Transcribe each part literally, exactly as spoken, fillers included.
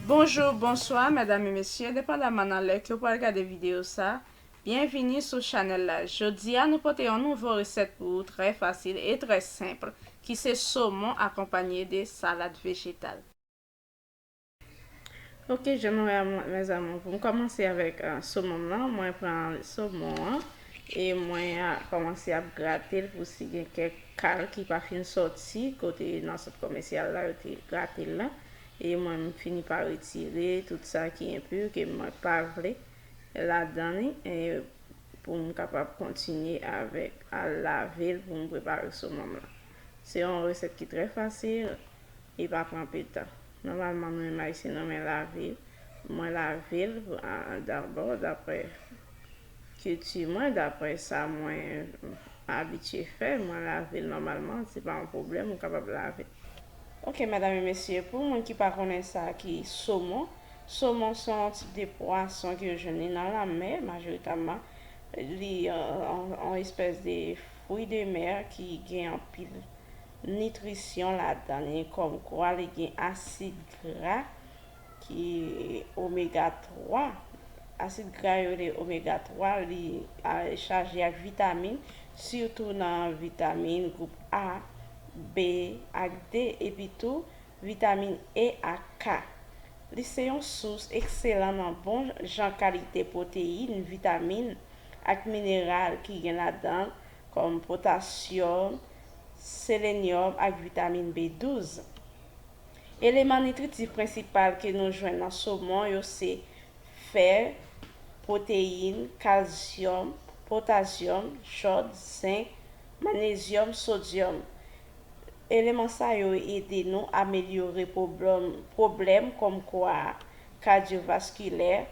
Bonjou, bonswa, medam e mesye, depandaman nan lè ke w pral gade videyo sa, byenvini sou chanèl la. Jodi a, nou pote yon nouvo resèt pou ou, trè fasil e trè senp, ki se somon akonpanye de salad vejetal. Ok, jan nou wè a, mezanmi, pou m kòmanse avèk, ah, somon m nan, mwen pran somon an, e mwen a kòmanse ap grate l pou si gen kèk kal ki pa fin sòti kote nan sant kòmèsyal la, yo te grate l la. E mwen, m fini pa retire tout sa ki enpi ke mwen pa vle ladan li, e pou m kapab kontinye avèk al lave l pou m prepare somon m lan. Se yon resèt ki trè fasil, e pa pran anpil tan. Nòmalman, nou menm Ayisyen, nou renmen lave. Mwen lave l, a, dabò, daprè kilti mwen, daprè sa mwen abitye fè, mwen lave l nòmalman, se pa yon pwoblèm, ou kapab lave. Ok, medam e mesye, pou moun ki pa konnen sa ki somon, somon se yon tip de pwason ke yo jwenn li nan lanmè, majoritèman. Li, euh, yon, yon espès de fwi de mè ki gen anpil nitrisyon ladan li, kòmkwa li gen asid gra ki omega twa. Asid gra yo rele omega twa, li, a, chaje ak vitamin, sitou nan vitamin gwoup A, B ak D, epi tou vitamin E ak K. Li se yon sous ekselan nan bon jan kalite pwoteyin, vitamin ak mineral ki gen ladan l, kòm potasyòm, selenyòm ak vitamin B douz. Eleman nitritif prensipal ke nou jwenn nan somon yo se fè, pwoteyin, kalsyòm, potasyòm, jòd, zenk, manyezyòm, sodyòm. Eleman sa yo ede nou amelyore pwoblèm, pwoblèm kòmkwa kadyovaskilè,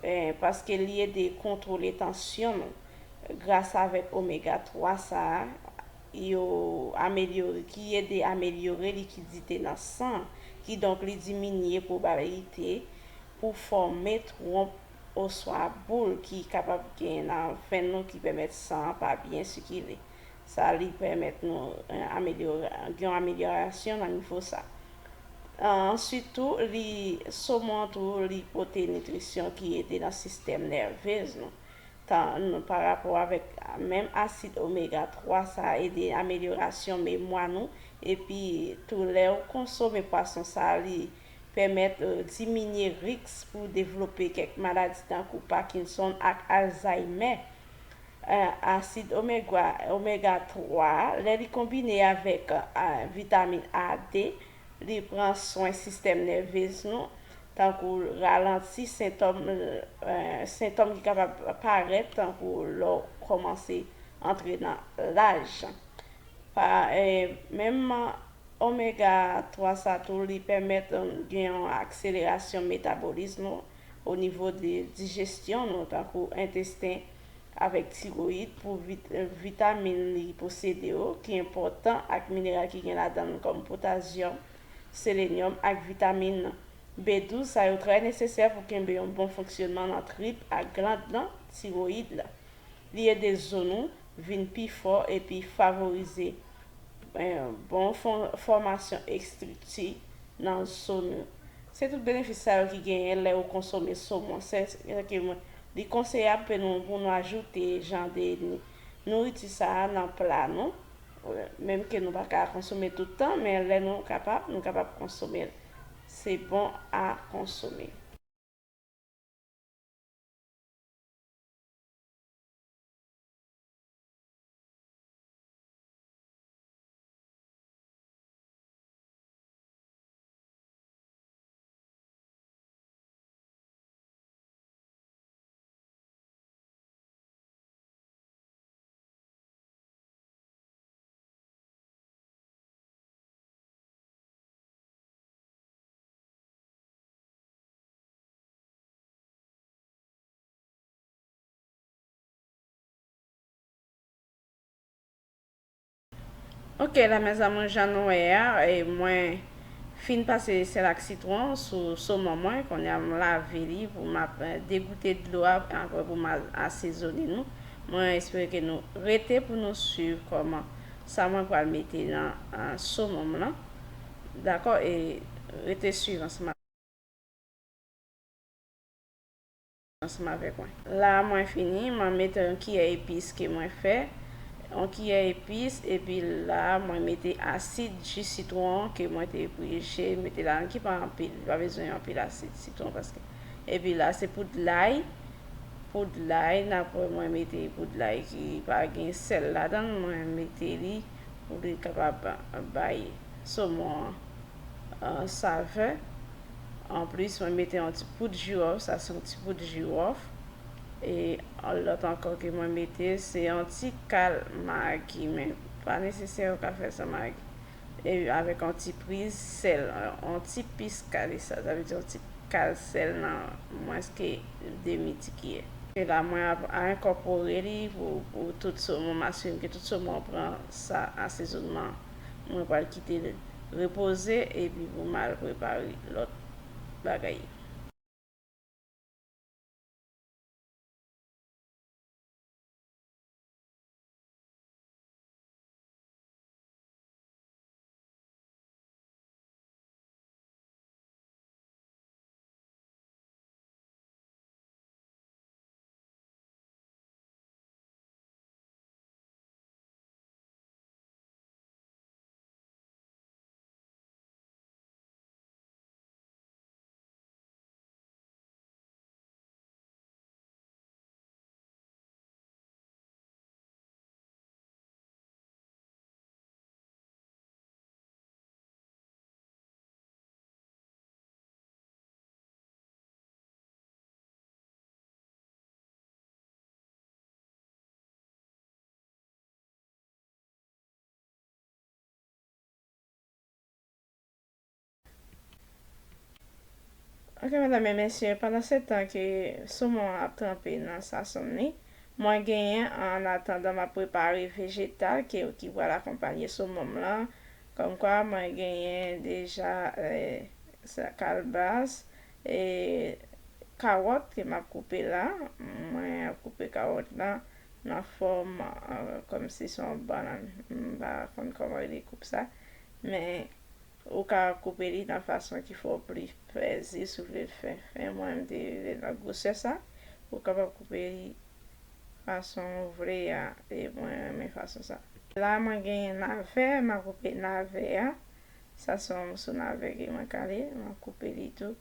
eh, paske li ede kontwole tansyon nou. Gras avèk omega twa sa a, yo amelyore, ki ede amelyore likidite nan san, kidonk li diminye pwobablite pou fòme twonp oswa boul ki kapab gen nan venn nou ki pèmèt san an pa byen sikile. Sa li pèmèt nou, eh, amelyore, gen yon amelyorasyon nan nivo sa. Ah, answit tou, li, somon tou, li pote nitrisyon ki ede nan sistèm nèvez nou. Tan, nou, pa rapò avèk menm asid omega twa, sa ede amelyorasyon memwa nou. Epi tou, lè w konsome pwason sa, li pèmèt, eh, diminye risk pou devlope kèk maladi tankou Parkinson ak Alzheimer. Eh, asid omega, omega twa, lè li konbine avèk, eh, vitamin A, D, li pran swen sistèm nèvez nou, tankou ralanti sentòm, eh, sentòm ki kapab parèt tankou lè w kòmanse antre nan laj. Pa, eh, menm omega twa sa tou, li pèmèt, eh, gen yon akselerasyon metabolis nou o nivo de dijesyon nou, tankou entesten avèk tiwoyid pou vit-, vitamin li posede yo, ki enpòtan, ak mineral ki gen ladan l kòm potasyòm, selenyòm ak vitamin B douz. Sa yo trè nesesè pou kenbe yon bon fonksyònman nan trip ak glann nan tiwoyid la. Li ede zo nou vin pi fò epi favorize, eh, bon fò-, fòmasyon estrikti nan zo nou. Se tout benefis sa yo ki genyen lè ou konsome somon. Se, se ke mwen, li konseyab pou nou, pou nou ajoute jan de ni-, nouriti sa a nan pla nou. Menm ke nou pa ka konsome tout tan, men lè nou kapab, nou kapab konsome l. Se bon a konsome. Ok, la, mezanmi, jan nou wè a, e, mwen fin pase sèl ak sitwon sou somon mwen. Kounye a, m lave li pou m ap, eh, degoute dlo a, apre pou m a-, asezone nou. Mwen espere ke nou rete pou nou swiv kòman sa mwen pral mete nan, ah, somon m lan. Dakò? E rete swiv ansanm ak ansanm avèk mwen. La mwen fini, mwen mete yon kiyè epis ke mwen fè, yon kiyè epis, epi la mwen mete asid ji sitwon ke mwen te prije mete la, ki pa anpil, pa bezwen anpil asid sitwon paske. Epi la se poud lay, poud lay, n ap wè mwen mete poud lay ki pa gen sèl ladan l, mwen mete li pou li kapab bay somon an, an savè. Anplis, mwen mete yon ti poud jiwòf, sa se yon ti poud jiwòf. E lòt ankò ke mwen mete, se yon ti kal magi, men pa nesesè ou ka fè san magi. E avèk yon ti priz sèl, yon ti pis kale sa, sa vle di yon ti kal sèl nan mwens ke demi ti kiyè. E la, mwen ap enkòpore li pou, pou tout somon, m asire m ke tout somon an pran sa asezonman. Mwen pral kite l repoze epi pou m al prepare lòt bagay. Ok, medam e mesye, pandan se tan ke somon an ap tranpe nan sasonm li, mwen genyen, an atandan m ap prepare vejetal ke, ki pral akonpanye somon m lan. Kòmkwa, mwen genyen deja, eh, sa, kalbas, e kawòt ke m ap koupe la. Mwen ap koupe kawòt la nan fòm, eh, kòmsi se yon bannann. M pa konn kòman yo dekoupe sa. Men, ou ka koupe li nan fason ki fè w pli pèzi, si w vle l fen fen. Mwen, m te vle l nan gwosè sa. Ou kapab koupe li fason w vle a, e mwen renmen fason sa. La, mwen genyen navè, m ap koupe navè a. Sa se yon moso navè ke mwen kale, m ap koupe li tou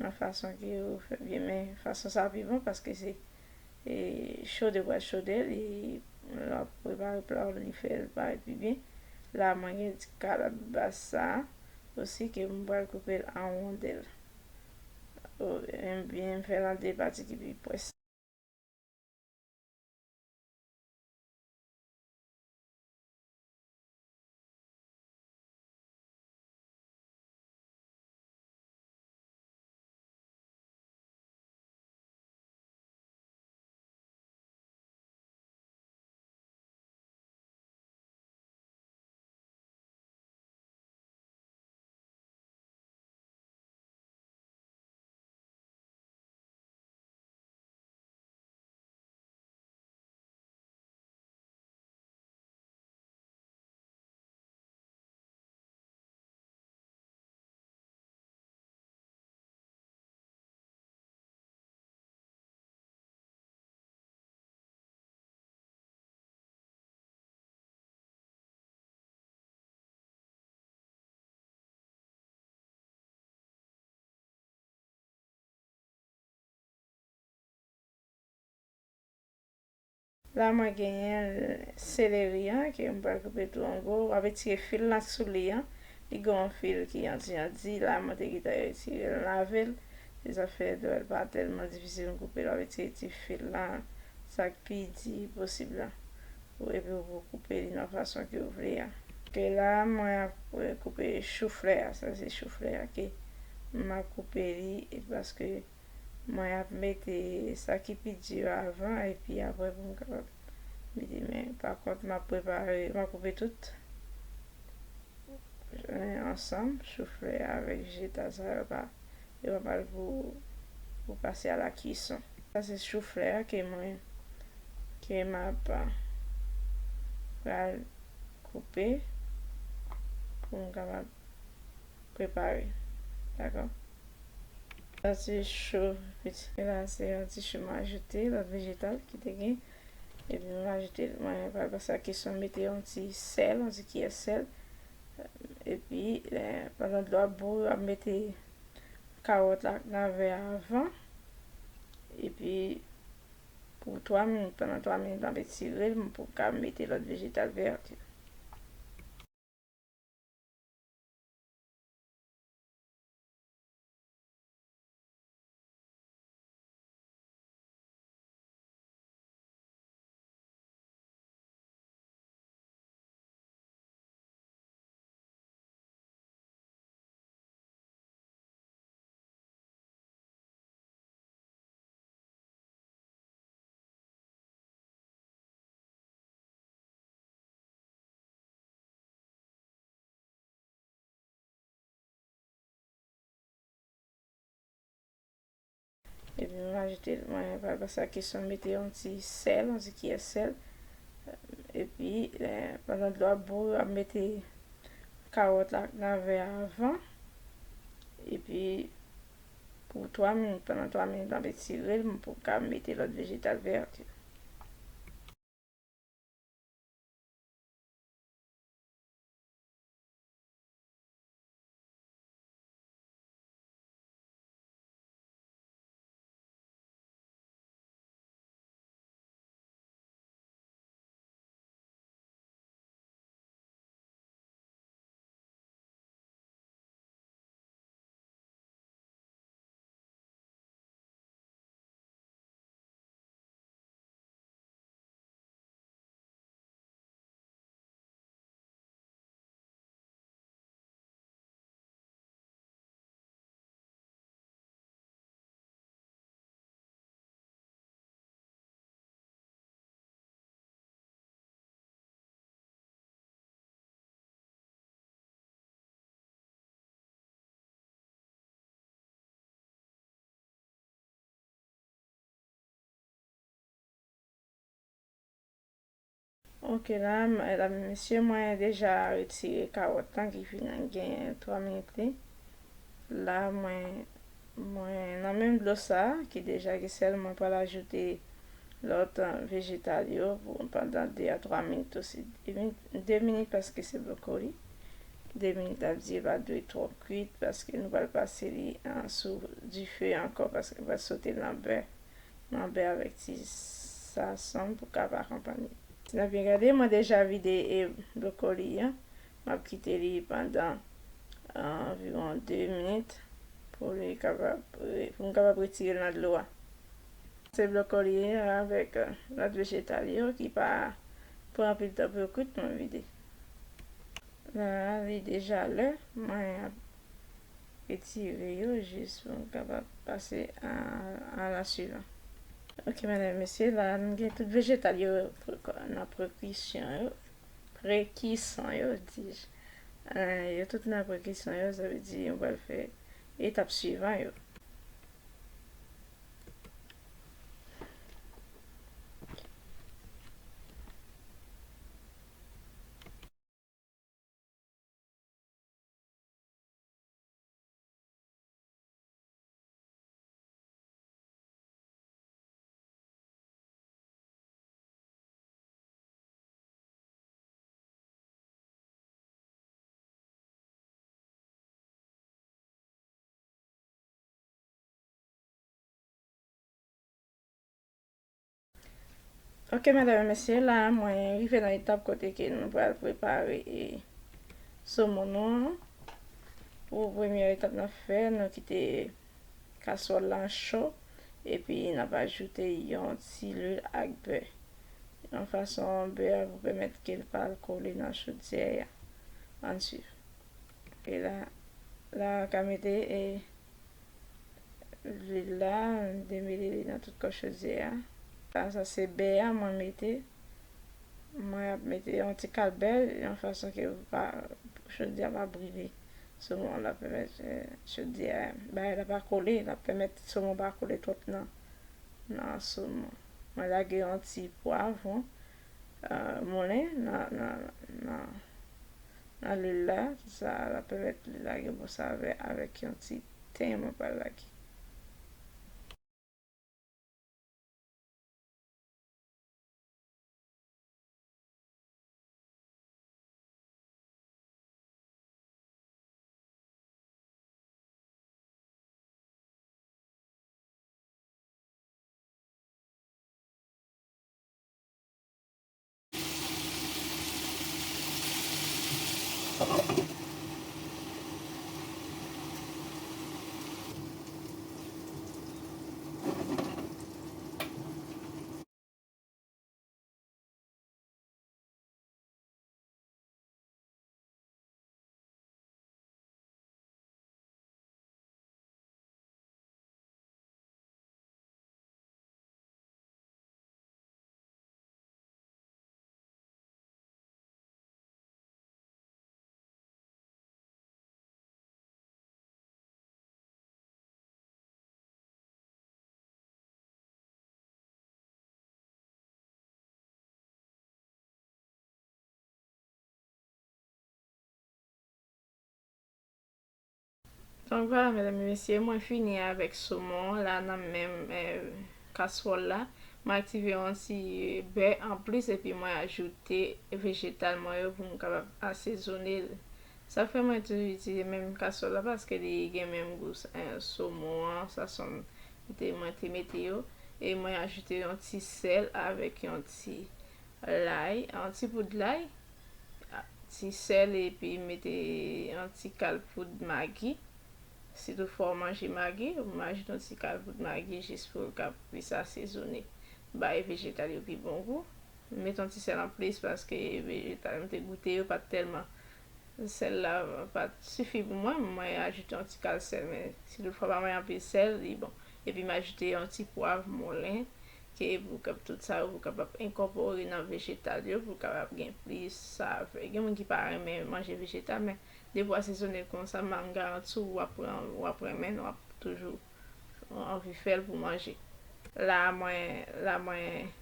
nan fason ke ou fè byen, men fason sa pi bon paske se, e, chode w pral chode l, e lè w ap prepare pla w, li fè l parèt pi byen. La, mwen gen ti kalbas sa osi ke m pral koupe l an wondèl. O, ebyen, m fè l an de pati ki pi pwès. La, mwen genyen seleri an, ke m pral koupe tou an gwo. W ap retire fil la sou li an. Li gen yon fil ki anti anti. La, mwen te gentan retire l, lave l. Se sa fè dwèl pa tèlman difisil m koupe l. W ap retire ti fil la, sa k pi di posib la. Ou, epi ou pou koupe li nan fason ke ou vle a. Ke la, mwen ap, eh, koupe chouflè a. Sa se chouflè a ke m ap koupe li, e paske mwen ap mete sa ki pi di yo avan, epi apre pou m kapab mete. Men, pa kont, m ap prepare, m ap koupe tout, eh, ansanm, chouflè avèk vejetal sa yo pa, yo pa mal pou, pou pase a la cuisson. Sa se chouflè a ke mwen, ke m ap, ah, pral koupe pou m kapab prepare. Dakò? Yon ti cho, piti la, se yon ti cho m ajoute, lòt vejetal ki te gen. Epi m ajoute, mwen pral pase a kesyon mete yon ti sèl, yon ti kiyè sèl. Epi, lè, pandan dlo a bouyi, w ap mete kawòt la ak navè a avan. Epi, pou twa minit, pandan twa minit, m ap etire l pou m ka mete lòt vejetal vèt yo. Epi m ajoute, mwen pral pase a kesyon mete yon ti sèl, yon ti kiyè sèl. Epi, lè, pandan dlo a bouyi, w ap mete kawòt la ak navè a avan. Epi, pou twa minit, pandan twa minit, m ap etire l pou m ka mete lòt vejetal vèt yo. Ok, la, medam e mesye, mwen deja retire kawòt lan ki fin gen twa minit li. La, mwen, mwen nan menm dlo sa a, ki deja gen sèl, mwen pral ajoute lòt, eh, vejetal yo pou, pandan de a twa minit osi. De minit, de minit paske se bwokoli. De minit, ap di pa dwe twò kwit paske nou pral pase li, eh, sou dife ankò paske nou pral sote l nan bè. Nan bè avèk ti sazon pou ka pa akonpanye. Si n ap byen gade, mwen deja vide e bwokoli an. M ap kite li pandan, eh, anviwon de minit pou li kapab, pou m kapab retire l nan dlo a. Se bwokoli an avèk, eh, lòt vejetal yo ki pa pran anpil tan pou yo kwit, mwen vide. La, li deja lè, mwen ap retire yo jis pou m kapab pase a, a la swivan. Ok, medam e mesye, la, nou gen tout vejetal yo nan prekisyon yo. Prekisyon yo, dis-je. Eh, yo tout nan prekisyon yo, sa vle di nou pral fè etap swivan yo. Ok, medam e mesye, la, mwen rive nan etap kote ke nou pral prepare, e, somon nou an. Pou premye etap n ap fè, nou kite kaswòl lan cho, epi n ap ajoute yon ti lwil ak bè. Yon fason bè a pou pèmèt ke l pa al kole nan chodyè a. Ann swiv. E la, la, ka mete, e, lwil la, demele li nan tout kò chodyè a. La, sa se bè a mwen mete. Mwen ap mete yon ti kal bè, yon fason ke pa, chodyè a pa brile. Somon l ap pèmèt, eh, chodyè a, bagay la pa kole, l ap pèmèt somon pa kole twòp nan, nan somon. Mwen lage yon ti pwavwon, eh, moulen nan, nan, nan, nan lwil la, sa va pèmèt li lage bon savè avèk yon ti ten mwen pral lage. Donk vwala, medam e mesye, mwen fini avèk somon an la nan menm, eh, kaswòl la. Mwen aktive yon ti bè anplis epi mwen ajoute vejetal mwen yo pou m kapab asezone l. Sa fè mwen toujou itilize menm kaswòl la paske li gen menm gou, eh, somon an, sa son te, mwen te mete yo. E mwen ajoute yon ti sèl avèk yon ti lay, yon ti poud lay, ti sèl epi mete yon ti kal poud magi. Si toutfwa w manje magi, ou ajoute yon ti kal poud magi jis pou l ka plis asezone, bay vejetal yo pi bon gou. M met yon ti sèl anplis paske vejetal m te goute yo pa t tèlman, sèl la pa t sifi pou mwen, mwen ajoute yon ti kal sèl, men si toutfwa pa mwen anpil sèl, li bon. Epi m ajoute yon ti pwav moulen, ke pou kap tout sa yo pou kapab enkòpore nan vejetal yo, pou kapab gen plis savè. Gen moun ki pa renmen manje vejetal, men depi w asezone l konsa, m garanti w, w ap pran, w ap renmen l, w ap toujou anvi fè l pou manje. La mwen, la mwen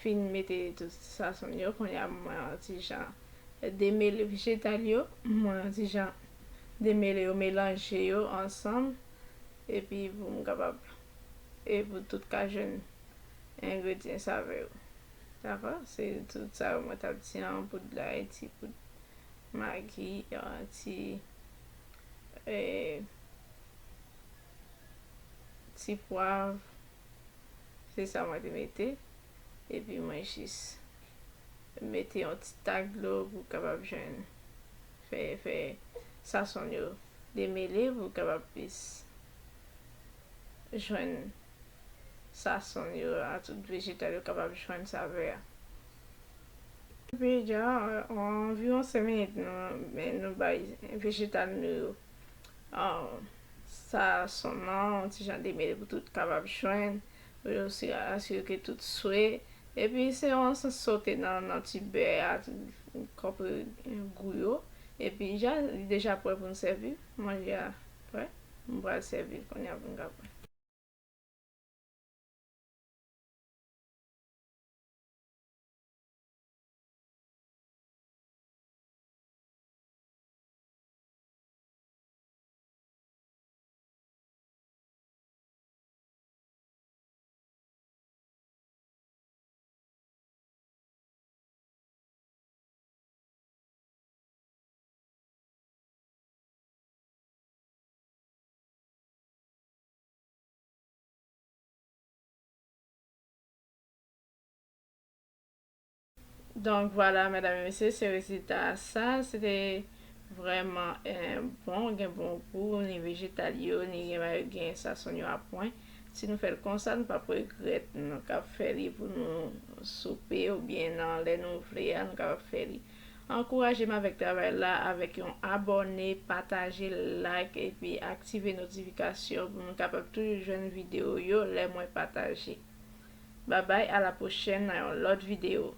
fin mete tout sazon yo, kounye a mwen yon ti jan demele vejetal yo, mwen yon ti jan demele yo, melanje yo ansanm, epi pou m kapab, e pou tout ka jwenn engredyan savè yo. Dakò? Se tout sa yo mwen t ap di an, poud lay, ti poud magi, yon ti, e, ti pwav, se sa mwen te mete. Epi mwen jis mete yon ti tak dlo pou kapab jwenn, fè, fè sazon yo demele pou kapab plis jwenn sazon yo a, tout vejetal yo kapab jwenn savè a. Epi deja, anviwon senk minit, nou, men nou bay vejetal nou yo, ah, sazon nan, yon ti jan demele pou tout kapab jwenn, pou yo si, asire ke tout swe. Epi se yon sote nan, nan ti bè a, kòpre gou yo. Epi deja, li deja prè pou n sèvi. Manje a prè. M pral sèvi l kounye a pou n ka pran. Donk, vwala, medam e mesye, se rezilta a sa. Se te vrèman, eh, bon, gen bon gou, ni vejetal yo, ni gen, gen sazon yo a pwen. Si nou fè l konsa, nou p ap regrèt. Nou kab fè li pou nou soupe oubyen nan lè nou vle a, nou kab fè li. Ankouraje m avèk travay la avèk yon abòne, pataje, like epi aktive notifikasyon pou nou kapab toujou jwenn videyo yo lè mwen pataje. Babay, a la pwochèn nan yon lòt videyo.